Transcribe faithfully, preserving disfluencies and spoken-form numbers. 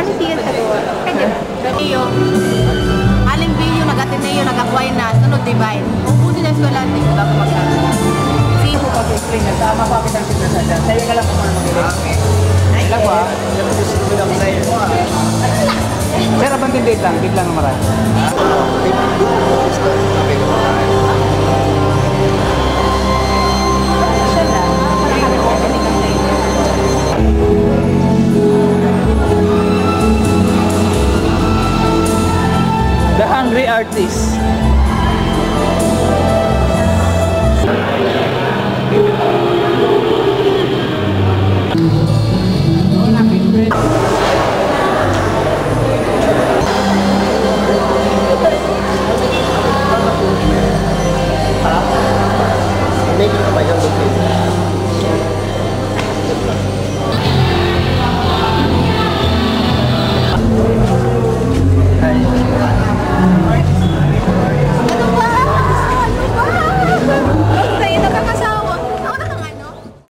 Sige, sagot. Kanya. Iyo. Aling Bio, nag-Ateneo, nag-Aquinas, sunod Divine. Ubusin ang eskwela, di ko bago magsabi. Sige. Pag-explain na, tama pa, kitang sila sa dyan. Sa'yo na lang kung ano mag-explain. Ilan ba? Sir, abang din date lang, date lang naman. The Hungry Artist.